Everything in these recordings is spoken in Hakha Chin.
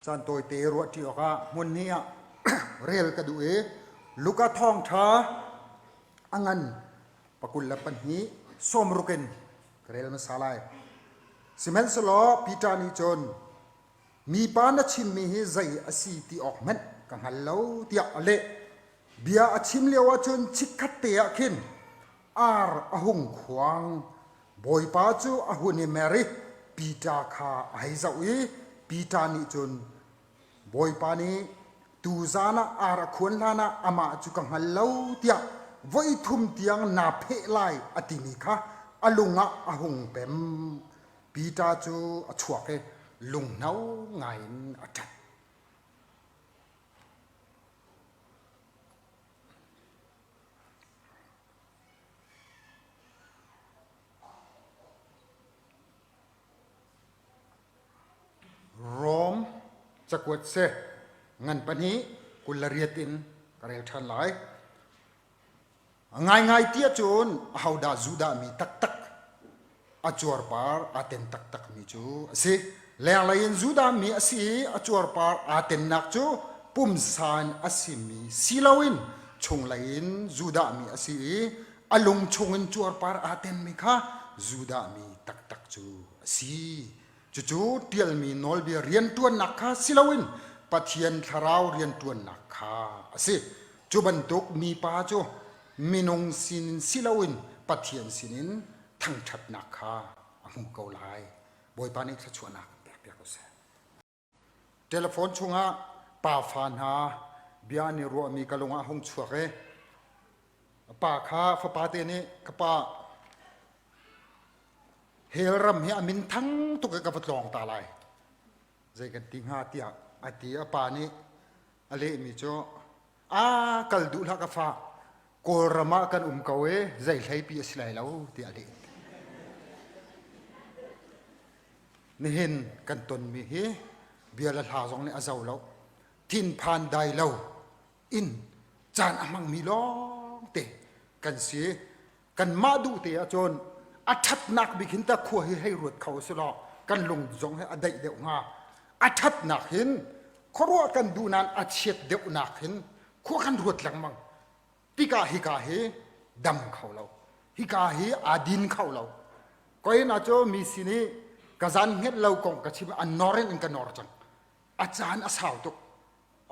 Caan tawite ruahṭi awkah hmun hnih ah rel ka duh i Luka thawngṭha a ngan pakul le pahnih sawmruk in ka rel hmasa lai. Sihmanhsehlaw Peter nih cun mipa na chimmi hi zei a si ti awk hmanh ka hngal lo tiah a leh. Bia a chim lio ahcun chikkhat te ah khin ar a hung khuang. Bawipa cu a hun i mer i Peter kha a hei zoh i Peter nih cun Bawipa nih tuzan ah ar a khuan hlanah amah cu ka hngal lo tiah voi thum tiang naa pheh lai a timi kha a lung ah a hung pem. Peter cu a chuak i lunghno ngaiin a ṭap. Rom cakuat si ngan pahnih 28 in ka rel ṭhan lai. Ngaingai ti ahcun ahodah Judah mi taktak a cuarpar aa ten taktakmi cu a si. Lenglei in Judah mi a si i a cuarpar aa tennak cu pumsa in a simi si loin chunglei in Judah mi a si i a lung chungin cuarpar aa tenmi kha Judah mi taktak cu a si. Cucu ṭialmi nawlbia rianṭuannak kha si loin Pathian thlarau rianṭuannak kha a si. Cu bantuk mipa cu minung sinin si loin Pathian sinin thangṭhatnak kha a hmu ko lai. Bawipa nih thluachuahnak pek piak ko seh. Telephone chungah pafa hna bia an i ruahmi ka lung ah hung chuak i pa kha fapa te nih ka pa hell ram hi a min thang tuk i ka va tlawng ta lai zei kan ti hnga tiah a ti a pa nih a lehmi cu a kal duh hlah ka fa Kawlram ah kan um ko i zei hleipi a si lai lo tiah a leh. Nihin kan tonmi hi bia le hla zong nih a zo lo. Thinphan dai lo in caan a hmangmi lawngte kan si. Kanmah duh te ahcun a ṭhatnak bik hin ta khua hi hei ruat kho si law kan lung zong hi a daih deuh hnga. A ṭhatnak hin khuaruah kan duh nain a chiat deuhnak hin khua kan ruat lengmang. Tikah hika hi dam kho lo. Hika hi aa din kho lo. Koin ah cu mi sin i ka zan hnget lo kong ka chim an nor in ka nor cang. A caan a sau tuk.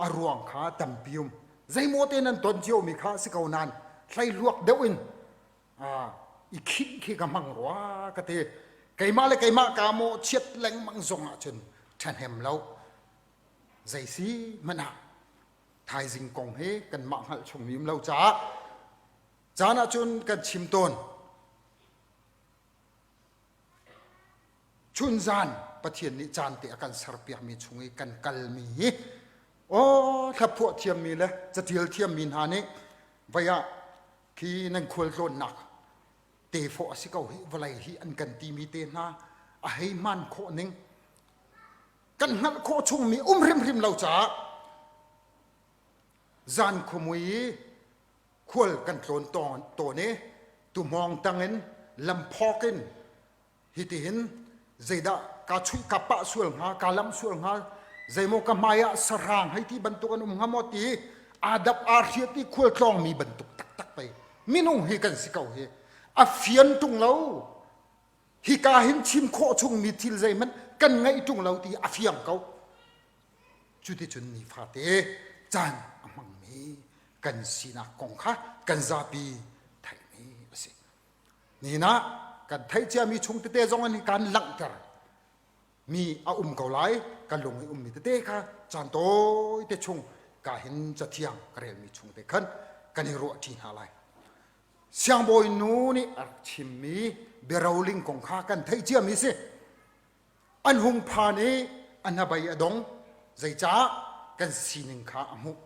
A ruang kha tampi um. Zeimaw te nan ton cio mi kha si ko nain hleihluak deuh in i khinh khi ka hmang rua ka ti. Keimah le keimah ka maw chiat lengmang zong ahcun ṭhahnem lo. Zei si hmanh ah thaizing kong hi kanmah hngalh chungmi um lo caah caan ahcun kan chim tawn. Chunzan Pathian nih caan te a kan serpiakmi chung i kan kalmi hi aw hlaphuah thiammi le catial thiammi hna nih vei ah khi nan khualtlawnnak te fawh a si ko hi vawlei hi an kan timi te hna a hei hman khawh ning kan hngalh khawh chungmi um hrimhrim lo caah zan khuamui i khual kan tlawn tawn i tuhmawng tangin lamphawk in hitihin zeidah ka chuih ka pah sual hnga ka lamh sual hnga zeimaw ka hmai ah sahrang hei ti bantuk an um hnga maw ti aa dap aa hriat i khual tlawngmi bantuk taktak pei minung hi kan si ko hi a fian ṭung lo hika hin chim khawh chungmi thil zeihmanh kan ngeih ṭung lo ti a fiang ko cuticun nifate caan a hmangmi kan sinak kong kha kan zapi theihmi a si. Nihin ah kan theih ciami chung tete zong in kan langhter mi a um ko lai kan lung i ummi tete kha caan tawi te chung ka hin cathiang ka relmi chung te khan kan i ruah ṭi hna lai. Siangbawi nu nih a rak chimmi biaroling kong kha kan theih ciami si. An hung phan i a hnabei a dong zeicah kan sining kha a hmuh.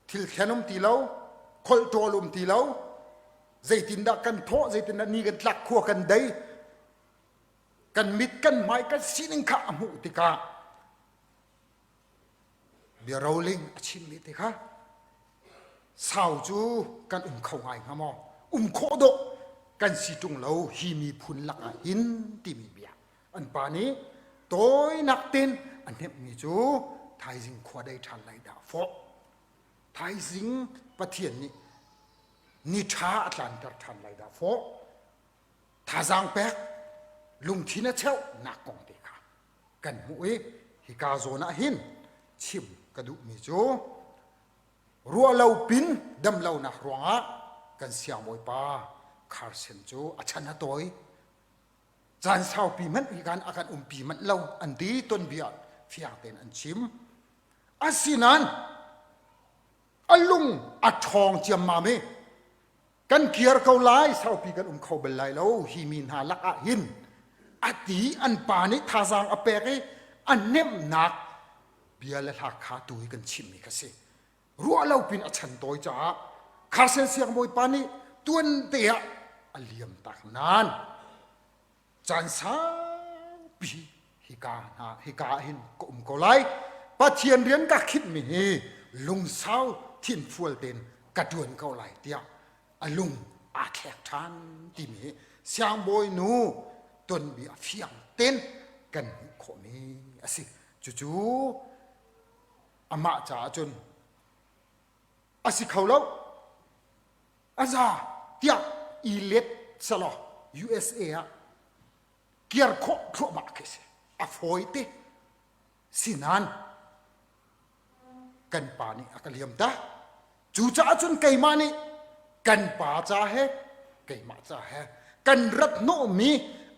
Thil thlen um ti lo, kholh ṭawl um ti lo, zeitindah kan thawh, zeitindah ni kan tlak khua kan dei, kan mit kan hmai kan sining kha a hmuh tikah bia roling a chimmi te kha sau cu kan um kho ngai hnga maw um khawh dawh kan si ṭung lo hi miphun lakah hin timi bia an pa nih. Tawinak ten a hnemhmi cu thaizing khua dei ṭhan lai dah fawh. Thaizing Pathian nih ni ṭha a tlanter ṭhan lai dah fawh. Thazaang pek lungthin a cheuh nak kong te kha kan hmuh i hika zawn ah hin chim ka duhmi cu ruahlo pin damlonak ruangah kan siangbawipa Carson cu a chan a tawi caan saupi hmanh hi kan a kan umpi manh lo an ti tonbia fiang tein an chim asinain a lung a ṭhawng ciammam i kan kir ko lai saupi kan um kho bal lai lo hi mi hna lak ah hin a ti an pa nih thazaang a pek i a hnemhnak bia le hla kha tu hi kan chimmi kha si ruah lo pin a chan tawi caah Carson siangbawipa nih tuan te ah a liam tak nain caan saupi hika hna hika ah hin ka um ko lai Pathian rian ka khinhmi hi lungsau thinfual tein ka ṭuan ko lai tiah a lung aa thlek ṭhan timi hi siangbawi nu tonbia fiang ten kan hmuh khawhmi a si cucu amah caah cun a si kho lo a za tiah i let selaw USA ah kiar khawh thluahmah khi si a fawi te sinan kan pa nih a ka liam ta cucaah cun keimah nih kan pa ca he keimah ca he kan rat hnawhmi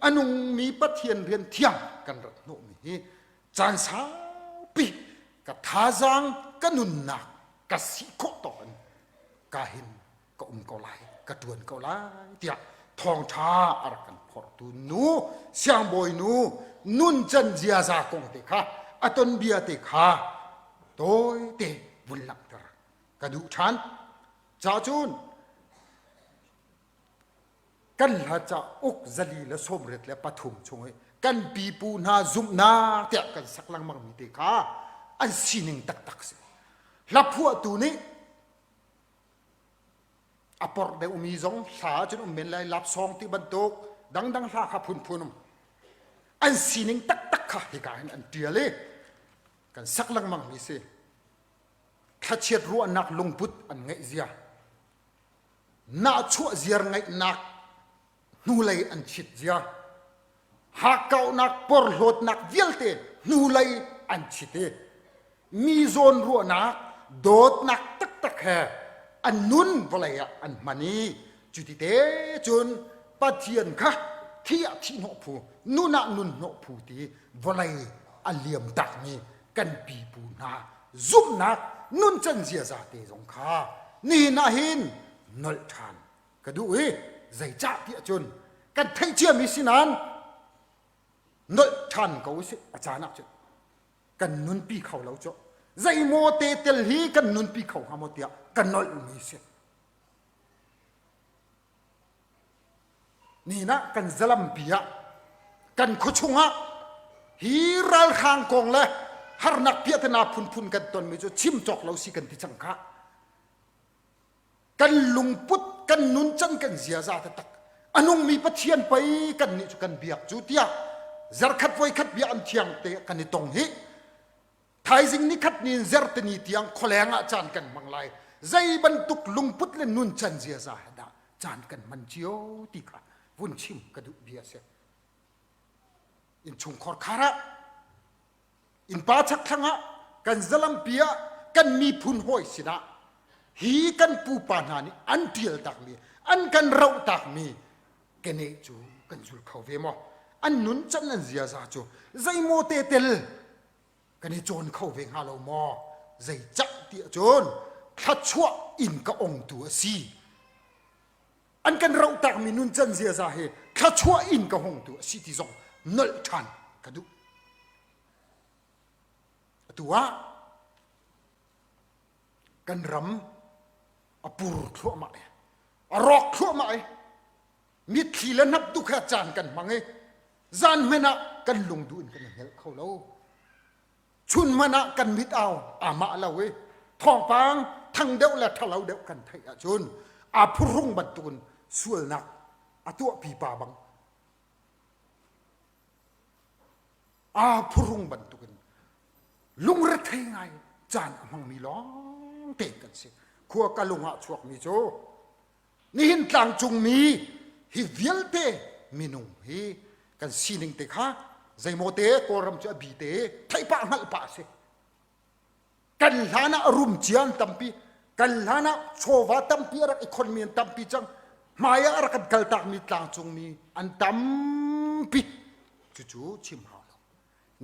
a nungmi Pathian rian thiang kan rat hnawhmi hi caan saupi ka thazaang ka nunnak ka si khawh tawk in ka hin ka um ko lai ka ṭuan ko lai tiah thawngṭha a rak kan phorhtu nu siangbawi nu nuncan ziaza kong te kha a tonbia te kha tawite vun langhter ka duh ṭhan ca cun kan hla cauk 483 chung i kan pipu hna zumhnak tiah kan sak lengmang mi te kha an sining taktak si hla phuahtu nih a porh deuhmi zong hla ahcun um men lai lapsawng ti bantuk dangdang hla kha phunphun um an sining taktak kha hika hin an ṭial i kan sak lengmang mi si thlachiat ruahnak lungput an ngeih zia nahchuah ziar ngeihnak hnulei an chit zia hakkauhnak porhlawtnak vialte hnulei an chit i mi zawn ruahnak dawtnak taktak he an nun vawlei ah an hman i cuti te cun Pathian kha thi ah thih hnawh phu nun ah nun hnawh phu ti vawlei a liam takmi kan pipu hna zumhnak nuncan ziaza te zong kha nihin ah hin nolh ṭhan ka duh i zeicah tiah cun kan theih ciami si nain nolh ṭhan ko usih a caan ah cun kan nunpi kho lo cu zeimaw te tel hi kan nunpi kho hnga maw tiah ka nolhmi si Nihin ah kan zalampi ah kan khuachung ah hi ralhrang kong le harnak piahtana phunphun kan tonmi cu chim cawk lo si kan ti cang kha. Kan lungput, kan nuncan, kan ziaza taktak a nungmi Pathian pei kan nih cu kan biak cu tiah zarkhat voikhat bia an thiang te kan i tong hi Thaizing nikhat ni in zertini tiang khualeng ah caan kan hmang lai. Zei bantuk lungput le nuncan ziaza he dah caan kan hman cio ti kha vun chim ka duh bia a si. Innchungkhar khar ah, innpa chakthlang ah, kan zalampi ah, kan miphun hawi sinah hi kan pupa hna nih an ṭial takmi, an kan roh takmi keneh cu kan zul kho ve maw? An nuncan an ziaza cu zeimaw te tel kan i cawn kho ve hnga lo maw zeicah tiah cun thluachuah in ka ongtu a si an kan rohtakmi nuncan ziaza hi thluachuah in ka hongtu a si ti zong nolh ṭhan ka duh atu ah kan ram a pur thluahmah i a rawk thluahmah i mitthli le hnapduk he caan kan hmang i zan hmanh ah kan lungduh in kan i hngelh kho lo chun hmanh ah kan mit au amah lo i thawngpang thang deuh le ṭhalo deuh kan theih ahcun aa phuhrung bantukin sualnak a tuahpi pa bang. Aa phuhrung bantukin lungrethei ngai caan a hmangmi lawng te kan si. Khua ka lung ah chuakmi cu nihin tlangcungmi hi vialte minung hi kan sining te kha zeimaw te Kawlram cu a bi te theih pah hngalh pah a si. Kan hlan ah rum cia an tampi. Kan hlan ah chawva tampi a rak i khonmi an tampi cang. Hmai ah a rak kan kaltakmi tlangcungmi an tampi. Cucu chim hau lo.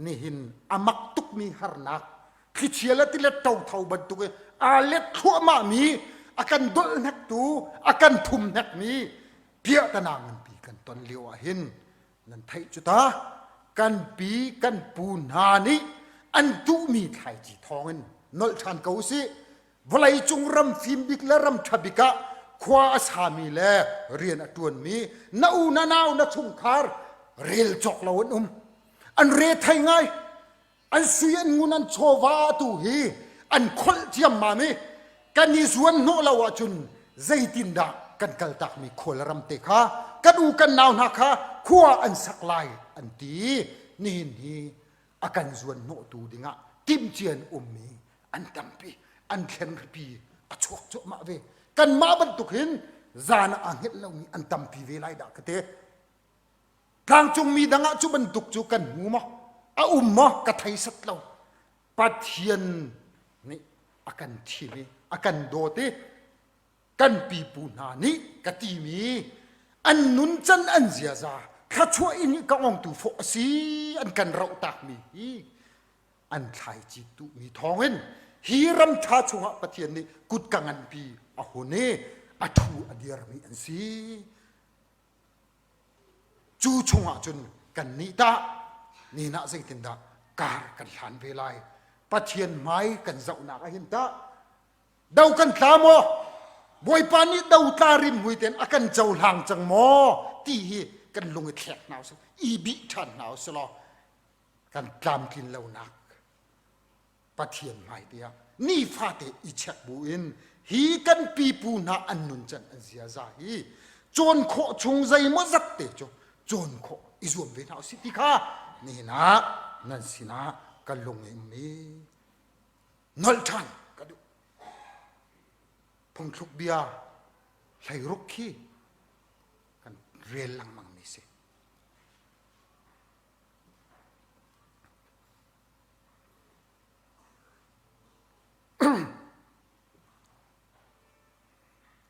Nihin a mak tukmi harnak thlichia le tilet ṭotho bantuk i aa let thluahmahmi a kan dolh hnektu a kan thum hnekmi piahtana nganpi kan ton lio ah hin Nan theih cu ta kan pi kan pu hna nih an tuhmi thlaici thawngin nolh ṭhan ko usih. Vawleicung ram fim bik le ram ṭha bik ah khua a sami le rian a ṭuanmi na u na nau na chungkhar rel cawk lo an um. An re thei ngai. An sui an ngun an chawva tu hi an kholh ciammam i kan i zuan hnawh lo ahcun zeitindah kan kaltakmi khual ram te kha kan u kan nau hna kha khua an sak lai an ti. Nihin hi a kan zuan hnawhtu dingah timhcia in ummi an tampi an thlenripi a chuak cuahmah ve. Kanmah bantuk hin zan ah aa hngelh lomi an tampi ve lai dah ka ti. Tlangcungmi dang ah cu bantuk cu kan hmu maw? A um maw? Ka thei set lo. Pathian nih a kan thim i a kan dawt i kan pipu hna nih ka timi an nuncan an ziaza thluachuah in ka ongtu fawh a si an kan roh takmi hi an thlaici tuhmi thawngin hi ram ṭha chungah Pathian nih kutka nganpi a hun i a ṭhu a dirmi an si. Cu chungah cun kannih tah nihin ah zeitindah kar kan hlan ve lai? Pathian hmai kan zohnak ah hin tah do kan tla maw? Bawipa nih do tla rimhmui tein a kan cohlang cang maw? Ti hi kan lung i thlek hna usih, i bih ṭhan hna usih law kan tlamtlin lonak Pathian hmai tiah nifate i check buin hi kan pipu hna an nuncan an ziaza hi cawn khawh chung zeimaw zat te cu cawn khawh i zuam ve hna usih ti kha nihin ah nan sinah ka lung i um i nolh ṭhan ka duh. Phungthluk bia hleiruk khi kan rel lengmang mi si.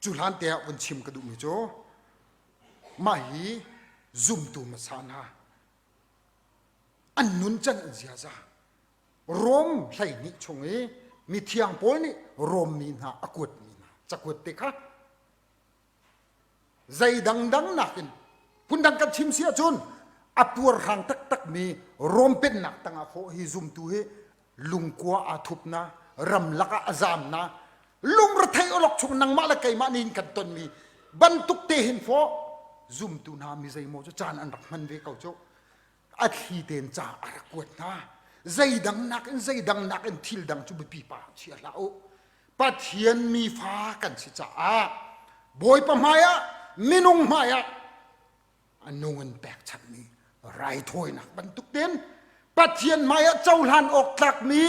Cu hlan te ah vun chim ka duhmi cu mah hi zumtu hmasa hna an nuncan an ziaza Rom 12 chung i mithiang Paul nih Rom mi hna a kuatmi hna cakuat te kha Zei dangdang nakin phundang kan chim si ahcun a puarhrang taktakmi Rom pennak tangah fawh hi zumtu hi lungkua aa thup na, ramlak ah a zaam na, lungrethei awlok chung nangmah le keimah nih kan tonmi bantuk te hin fawh zumtu hna mi zeimaw cu caan an rak hman ve ko cu. A thli tein ca a rak kuat hna. Zeidang nakin zeidang nakin thil dang cu biapi pa chia hlah u. Pathian mi fa kan si caah Bawipa hmaiah minung hmaiah a nung in pekchanhmi raithawinak bantuk tein Pathian hmaiah cohlan awk tlakmi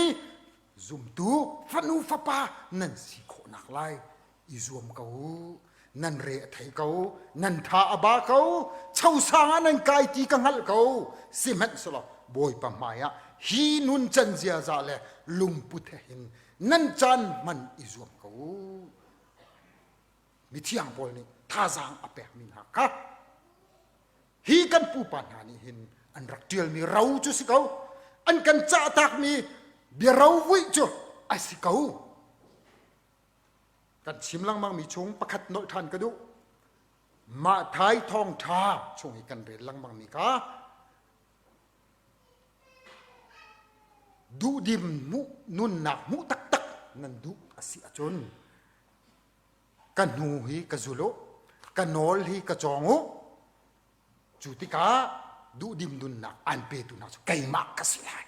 zumtu fanu fapa nan si khawhnak lai i zuam ko u. Nan re a thei ko, nan tha a ba ko, chosang ah nan kai ti ka hngalh ko. Sihmanhsehlaw Bawipa hmaiah hi nun can ziaza le lungput he hin nan caan hman i zuam ko u. Mithiang Paul nih thazaang a pekmi hna kha hi kan pupa hna nih hin an rak ṭialmi ro cu si ko, an kan cahtakmi biaro vuih cu a si ko. Kan chim lengmangmi chung pakhat nolh ṭhan ka duh. Mah thai thawngṭha chung i kan rel lengmangmi kha Duhdim hmuh nunnak hmuh taktak nan duh a si ahcun ka hnu hi ka zul u, ka nawl hi ka cawng u. Cu tikah duhdim nunnak aan petu hna cu keimah ka si lai.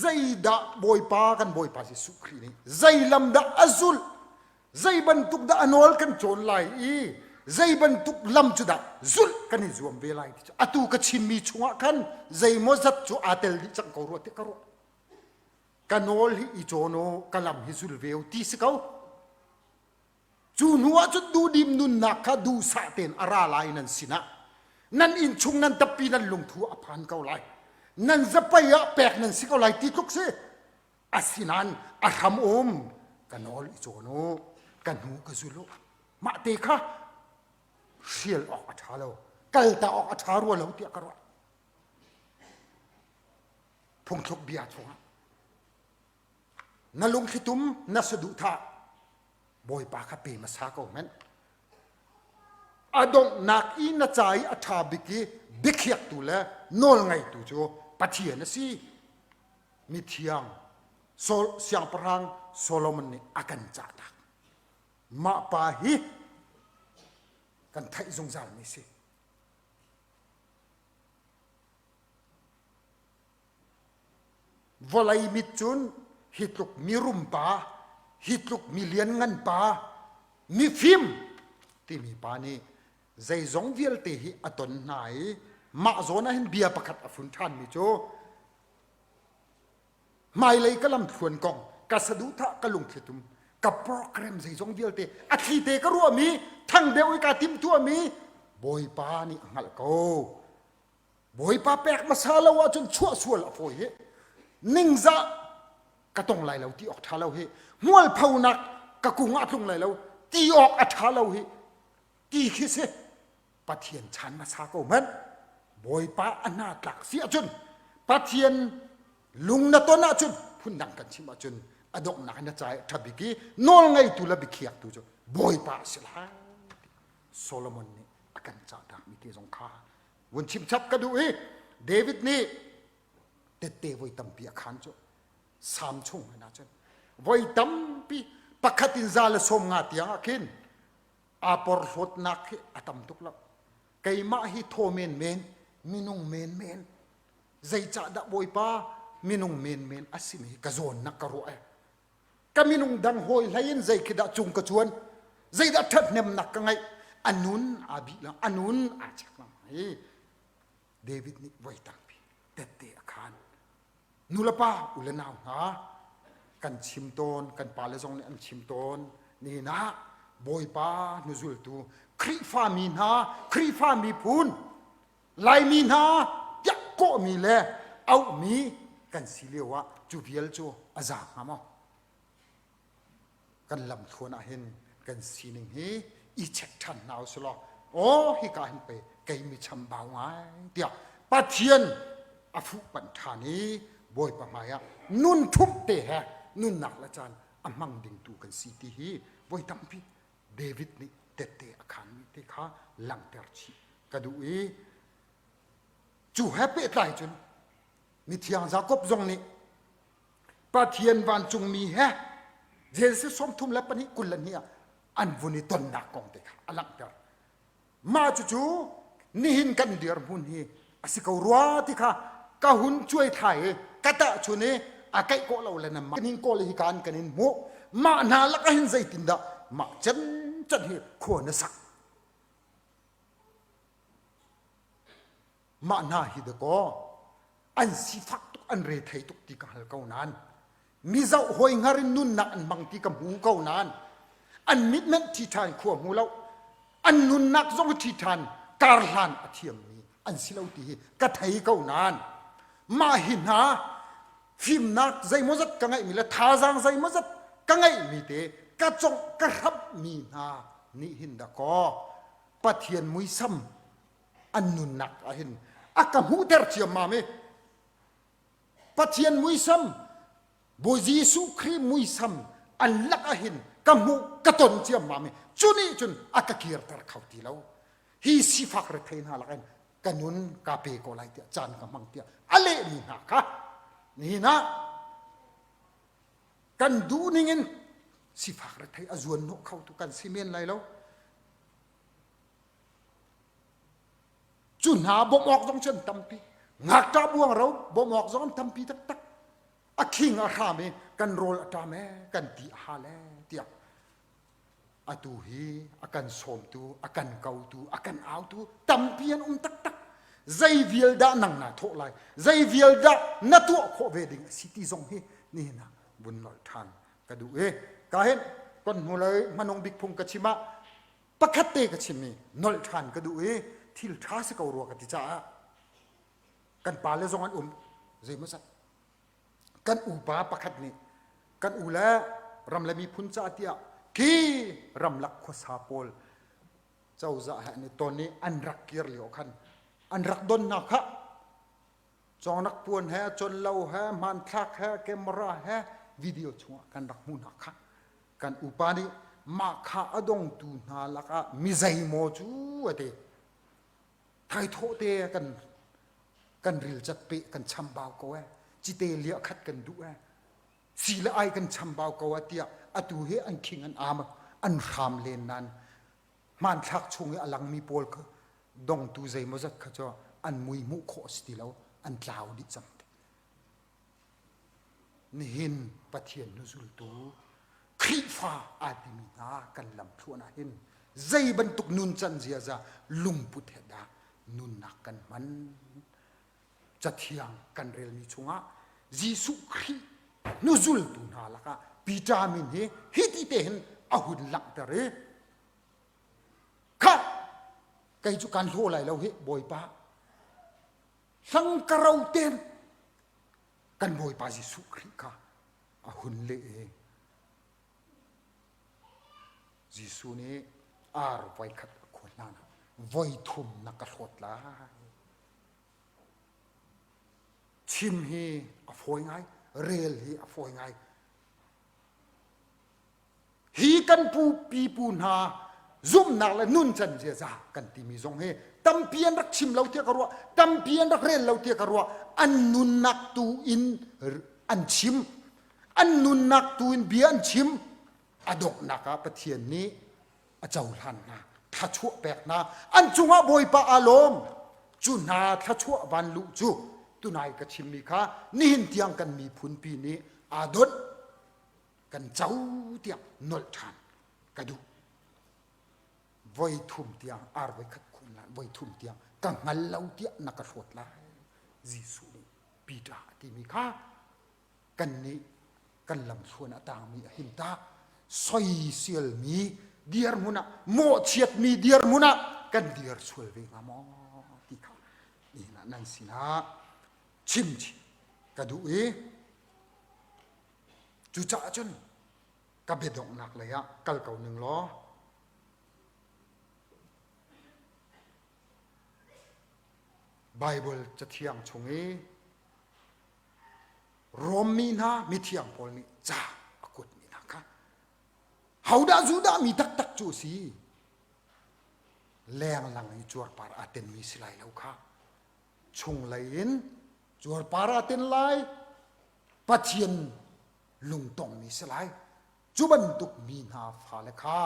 Zeidah Bawipa kan Bawipa Jesuh Khrih nih zei lam dah a zulh, zei bantuk dah a nawl kan cawn lai i zei bantuk lam cu dah zulh kan i zuam ve lai ti cu atu ka chimmi chungah khan zeimaw zat cu aa tel dih cang ko rua ti ka ruah. Ka nawl hi i cawn u, ka lam hi zul ve u ti si ko. Cu hnu ah cun duhdim nunnak kha duhsah tein a ra lai nan sinah. Nan innchung nan tappi nan lungthu a phan ko lai. Nan zapei ah pek nan si ko lai ti tluk si. Asinain a hram um ka nawl i cawn u, ka hnu ka zul u. Mah te kha hrial awk a ṭha lo, kalta awk a ṭha rua lo tiah ka ruah. Phungthluk bia chungah na lungthlitum na saduhthah Bawipa kha pe hmasa ko hmanh. A donghnak i na ca i a ṭha bik i biakhiaktu le nawlngeitu cu Pathian a si. Mithiang Siangpahrang Solomon nih a kan cahtak. Mah pa hi kan theih zungzalmi si. Vawlei mit cun hi tluk mirum pa, hi tluk mi lianngan pa, mifim timi pa nih zeizong vialte hi a ton hna i mah zawn ah hin bia pakhat a fun ṭhanmi cu hmailei ka lamthluan kong ka saduhthah ka lungthlitum ka program zeizong vialte a thlite ka ruahmi thang deuh i kaa timhtuahmi Bawipa nih a hngalh ko. Bawipa pek hmasa lo ahcun chuah sual a fawi hi. Ningzah ka tong lai lo ti awk ṭha lo hi. Hmualphonak ka kung ah tlung lai lo ti awk a ṭha lo hi. Ti khi si. Pathian chan hmasa ko hmanh. Bawipa a hna tlak si ahcun Pathian lung na ton ahcun phundang kan chim ahcun a donghnak in na ca ṭha bik i nawl ngeitu le biakhiaktu cu Bawipa a si lai. Solomon nih a kan cahtakmi te zong kha vun chim chap ka duh i David nih tette voi tampi a khan cu Salm chung in ahcun voi tampi pakhat in za le sawm nga tiang ah khin aa porhlawtnak hi a tam tuk lo keimah hi thaw menmen minung menmen zeicahdah bawipa minung menmen a simi ka zawnnak ka ruah e ka minung dang hawi hlei in zei khi dah cung ka cuan zeidah ṭhathnemnak ka ngeih a nun aa bih lang a nun aa chek lang hi David nih voi tampi tette a khan nulepa u le nau hna kan chim tawn kan pale zong nih an chim tawn nihin ah Bawipa hnuzultu Khrihfami hna Khrihfa miphun Laimi hna tiah kawhmi le auhmi kan si lio ah cu vial cu a za hnga maw? Kan lamthluan ah hin kan sining hi i check ṭhan hna usih law aw hika hin pei kei mi chambau ngai tiah Pathian a fuhpanh ṭhan i Bawipa hmai ah nun ṭhumh te he nunnak le caan a hmang dingtu kan si ti hi voi tampi David nih tette a khanmi te kha langhter chih ka duh i cu he pehtlai cun mithiang Jakob zong nih Pathian vancungmi he Genesis 32 22 ah an vun i tonnak kong te kha a langhter. Mah cucu nihin kan dirhmun hi a si ko rua ti kha ka hun cuai thlai i ka tahchun i a keih kawh lo le na mah ning kawl hi kan kan in hmuh mah hna lakah hin zeitindah mah can can hi khua na sak Mah hna hi dakaw an sifak tuk an rethei tuk ti ka hngal ko nain mi zoh hawi hngar in nunnak an hmang ti ka hmu ko nain an mitmenh ṭhi ṭhan khua hmu lo an nunnak zong ṭhi ṭhan karhlan a thiammi an si lo ti hi ka thei ko nain mah hi hna fimnak zeimawzat ka ngeihmi le thazaang zeimawzat ka ngeihmi te ka congh ka hramhmi hna nih hin dakaw Pathian muisam an nunnak ah hin a ka hmuhter ciammam i Pathian muisam Bawi Jesuh Khrih muisam an lak ah hin ka hmuh ka ton ciammam i cu nih cun a ka kirter kho ti lo hi sifak rethei hna lak in ka nun ka pe ko lai tiah caan ka hmang tiah a lehmi hna kha nihin ah kan duh ning in sifak rethei a zuan hnawh kho tu kan si men lai lo Cu hna bawmh awk zong cu an tampi. Ngakṭah buangro bawmh awk zong an tampi taktak. A khing a hram i kan rawl a ṭam ee, kan ti a hal ee tiah. Atu hi a kan sawmtu, a kan kotu, a kan autu tampi an um taktak. Zei vial dah nang naa thawh lai? Zei vial dah na tuah khawh ve ding a si ti zong hi nihin ah vun nolh ṭhan ka duh i ka hin kon hnulei hmanung bik phung ka chim ah pakhat te ka chim i nolh ṭhan ka duh i thil ṭha si ko rua ka ti caah kan pale zong an um zeimaw zat kan upa pakhat nih kan u le ram le miphun ca tiah khi ramlak khuasa pawl cozah he an i ton i an rak kir lio khan an rak donnak kha cawngnak puan he conlo he hmanthlak he camera he video chungah kan rak hmuhnak kha kan upa nih mah kha a dongtu hna lakah mi zeimaw cu a ti thaithawh te kan kan rilcat pe kan chambau ko e cite liah khat kan duh e si le ai kan chambau ko a tiah atu hi an khing an am an hram len nan hmanthlak chung i a langmi pawl kha dongtu zeimawzat kha cu an mui hmuh khawh si ti lo an tlau dih cang nihin Pathian hnuzultu Khrihfa aa timi hna kan lamthluan ah hin zei bantuk nuncan ziaza lungput he dah nunnak kan hman cathiang kan relmi chungah Jesuh Khrih hnuzultu hna lakah Peter min hi hiti te hin a hun langhter i khah kei cu kan hlaw lai lo hi Bawipa hlangkaro ten kan Bawipa Jesuh Khrih kha a hun leh i Jesuh nih ar voikhat a khual hlan ah voi thum na ka hlawt lai. Chim hi a fawi ngai, rel hi a fawi ngai. Hi kan pu pipu hna zumhnak le nuncan ziaza kan timi zong hi tampi an rak chim lo tiah ka ruah, tampi an rak rel lo tiah ka ruah. An nunnak tu in an chim, an nunnak tu in bia an chim. A donghnak ah Pathian nih a cohlan hna, thluachuah pek hna. An cungah Bawipa aa lawm. Cu hna thluachuah van luh cu tunai ka chimmi kha nihin tiang kan miphunpi nih aa donh kan co tiang nolh ṭhan ka duh. Voi thum tiang ar voi khat khun lai, voi thum tiang ka hngal lo tiah na ka hlawt lai. Jesuh nih Peter a timi kha kannih kan lamthluan a tangmi a hin ta soiselmi dirhmun ah mawhchiatmi dirhmun ah kan dir sual ve hnga maw ti kha nihin ah nan sinah chim ka duh i cucaah cun ka biadonghnak lei ah kal ko ning law Baibal cathiang chung i Rom mi hna mithiang pawl nih ca a kuatmi hna kha hodah Judah mi taktak cu a si lenglang i cuarpar aa tenmi si lai lo kha chunglei in cuarpar aa ten lai Pathian lungtongmi si lai cu bantuk mi hna fale kha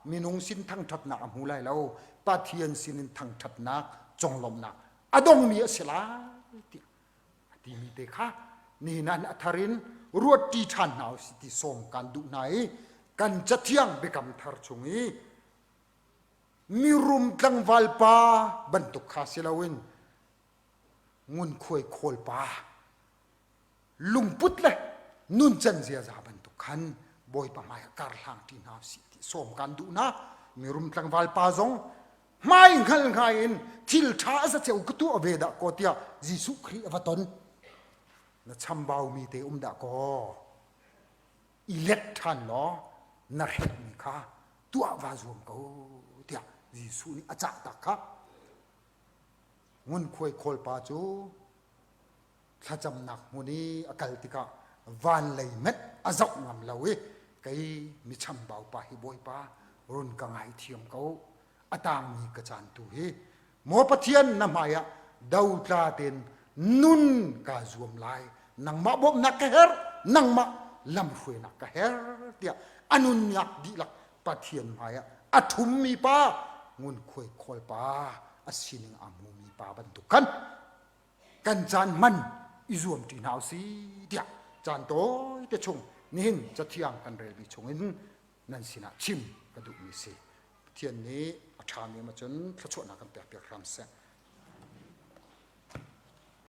minung sin thangṭhatnak a hmu lai lo Pathian sinin thangṭhatnak conglawmhnak a dongmi a si lai tiah a timi te kha nihin ah a thar in ruatṭi ṭhan hna usih ti sawm kan duh hna i kan cathiang biakam thar chung i mirum tlangval pa bantuk kha si loin ngunkhuai khawl pa lungput le nuncan ziaza bantuk khan Bawipa hmai ah kar hlang ṭi hna usih ti sawm kan duh hna mirum tlangval pa zong hmai hngal ngai in thil ṭha a zaceu ka tuah ve dah kaw tiah Jesuh Khrih a va ton na chambaumi te um dah kaw i let ṭhan law na hrelhmi kha tuah va zuam ko tiah Jesuh nih a cah tak kha ngunkhuai khawlpa cu thlacamnak hmun i a kal tikah van lei hmanh a zoh ngam lo i kei mi chambau pa hi Bawipa run ka ngaithiam ko a tangmi ka caan tu hi maw Pathian na hmai ah dotla tein nun kaa zuam lai nangmah bawmhnak ka herh nangmah lamhruainak ka herh tiah a nunnak dihlak Pathian hmai ah a ṭhummi pa ngunkhuai khawl pa a sining aa hmumi pa bantuk khan kan caan hman i zuam ṭi hna usih tiah caan tawi te chung nihin cathiang kan relmi chungin nan sinah chim ka duh. ka duhmi si. Pathian nih a ṭhami ma cun thluachuahnak kan pek piak hram seh.